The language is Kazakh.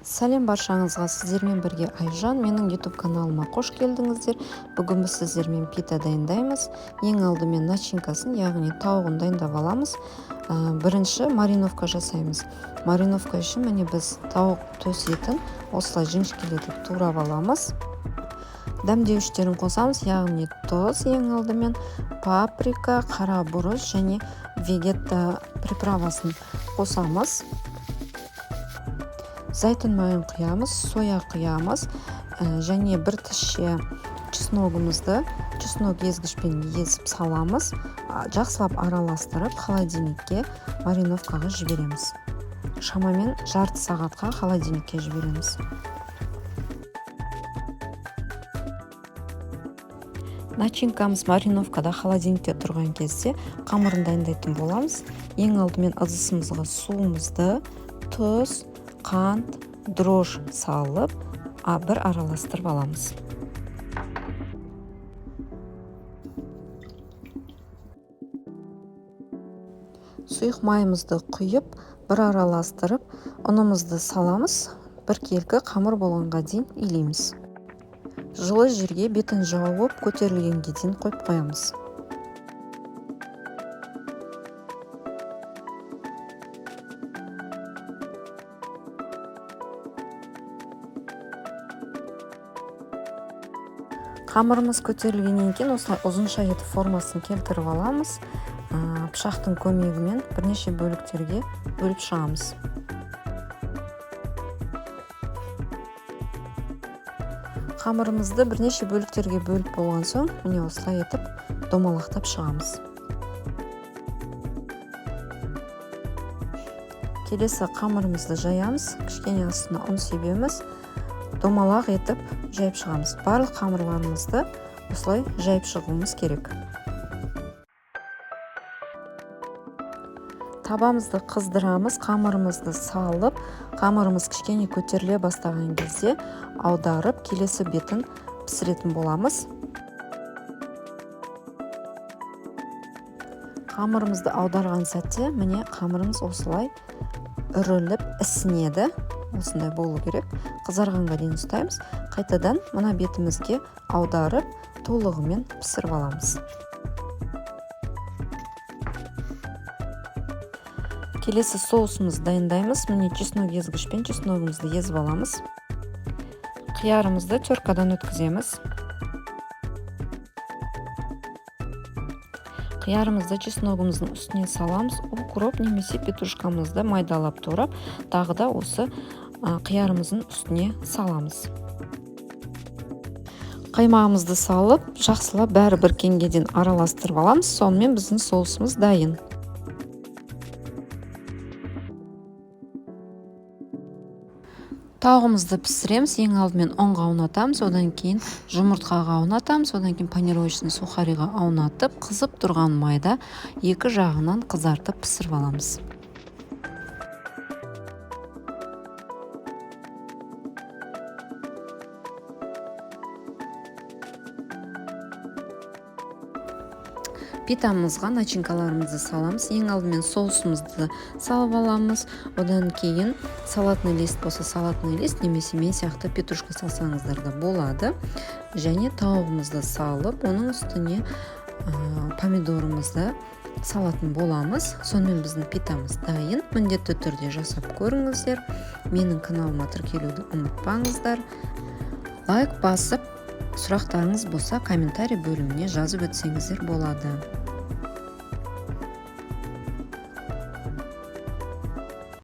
Сәлем баршаңызға, сіздермен бірге Айжан. Менің YouTube каналыма қош келдіңіздер. Бүгін біз сіздермен пита дайындаймыз. Ең алдымен начинкасын, яғни тауығын дайындап аламыз. Бірінші мариновка жасаймыз. Мариновка үшін міне біз тауық төс етін осылай жіңішкелетіп турап аламыз. Дәмдеуіштерін қосамыз, яғни тұз, ең алдымен паприка, қара бұрыш және вегетта приправасын қосамыз. Зайтун майын құямыз, соя құямыз, және бір тісше чесногымызды чеснок езгішпен езіп саламыз. Жақсылап араластырып, холодильникке мариновкаға жібереміз. Шамамен жарты сағатқа холодильникке жібереміз. Начинкамыз мариновкада холодильникте тұрған кезде қамырын дайындайтын боламыз. Ең алдымен ыдысымызға суымызды, тұз, қант, дрожж салып, бір араластырып аламыз. Сұйық майымызды құйып, бір араластырып, ұнымызды саламыз. Біркелкі қамыр болғанға дейін илейміз. Жылы жерге бетін жауып, көтерілгенге дейін қойып қоямыз. Қамырымыз көтерілгеннен кейін осылай ұзынша етіп формасын келтіріп аламыз. Пышақтың көмегімен бірнеше бөліктерге бөліп шығамыз. Қамырымызды бірнеше бөліктерге бөліп болған соң, міне осылай етіп домалақтап шығамыз. Келесі қамырымызды жаямыз, кішкене астына ұн себеміз, домалақ етіп жайып шығамыз. Барлық қамырларымызды осылай жайып шығуымыз керек. Табамызды қыздырамыз, қамырымызды салып, қамырымыз кішкене көтеріле бастаған кезде аударып, келесі бетін пісіретін боламыз. Қамырымызды аударған сәтте міне қамырымыз осылай үріліп ісінеді. Осындай болу керек. Қызарғанға дейін ұстаймыз. Қайтадан мына бетімізге аударып, толығымен пісіріп аламыз. Келесі соусымызды дайындаймыз. Міне чеснок езгішпен чесногымызды езіп аламыз. Қиярымызды теркадан өткіземіз. Қиярымызды чесногымыздың үстіне саламыз. Укроп немесе петрушкамызды майдалап турап, тағы да осы қиярымыздың үстіне саламыз. Қаймағымызды салып, жақсылап бәрі біріккенге дейін араластырып аламыз. Сонымен біздің соусымыз дайын. Тауығымызды пісіреміз. Ең алдымен ұнға аунатамыз, одан кейін жұмыртқаға аунатамыз, одан кейін панировочный сухариға аунатып, қызып тұрған майда екі жағынан қызартып пісіріп аламыз. Питамызға начинкаларымызды саламыз. Ең алдымен соусымызды салып аламыз. Одан кейін салатный лист болса салатный лист, немесе мен сияқты петрушка салсаңыздар да болады. Және тауығымызды салып, оның үстіне помидорымызды салатын боламыз. Сонымен біздің питамыз дайын. Міндетті түрде жасап көріңіздер. Менің каналыма тіркелуді ұмытпаңыздар. Лайк басып, сұрақтарыңыз болса комментарий бөліміне жазып өтсеңіздер болады.